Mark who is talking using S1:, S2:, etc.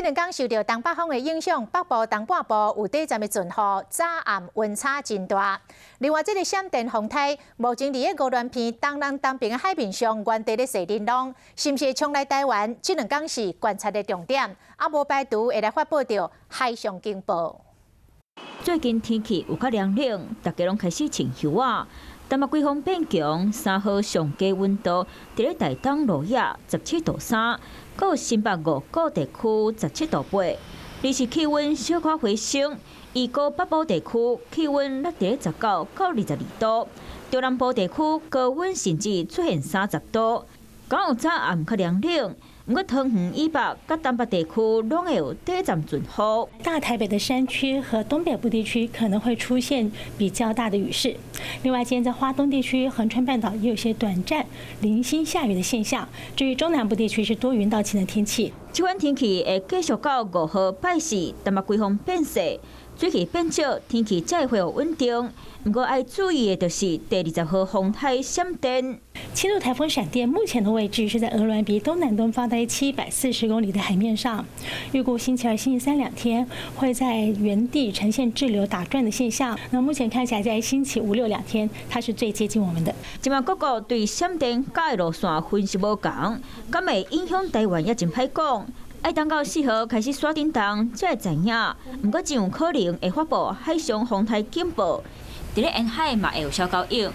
S1: 這兩工受著東北風的影響，北部、東半部有短暫的陣雨，早暗溫差真大。另外，這个閃電風颱目前佇個鵝鑾鼻東南東邊的海面上原地咧踅玲瑯，是毋是會衝來台灣？這兩工是觀察的重點，啊，無排除會來發布著海上警報。
S2: 最近天氣有較涼冷，大家攏開始穿袖仔。但嘛，季風變強，3號上低溫度佇咧台東鹿野17.3度，閣有新北五股地區17.8度。二是氣溫小可回升，預估北部地區氣溫落佇咧19到22度，中南部地區高溫甚至出現30度。講有早暗較涼冷，毋過桃園以北佮東北地區攏會有短暫陣雨。
S3: 大台北的山區和東北部地區可能會出現比較大的雨勢。另外，今天在花東地區、恆春半島也有些短暫零星下雨的現象。至於中南部地區是多雲到晴的天氣。
S2: 這款天氣會繼續到5號拜四，但嘛季風變細，水汽變少，天氣才會恢復穩定。毋過愛注意的就是第20號風颱閃電。
S3: 輕度颱風閃電目前的位置是在鵝鑾鼻東南東方大約740公里的海面上。預估星期二、星期三兩天會在原地呈現滯留打轉的現象。那目前看起來，在星期五六兩天，它是最接近我們的。
S2: 這馬各國對閃電佮路線分析無仝，敢會影響台灣也真歹講。愛等到4號開始煞振動，才會知影。毋過真有可能會發布海上風颱警報。佇咧沿海嘛會有小高影。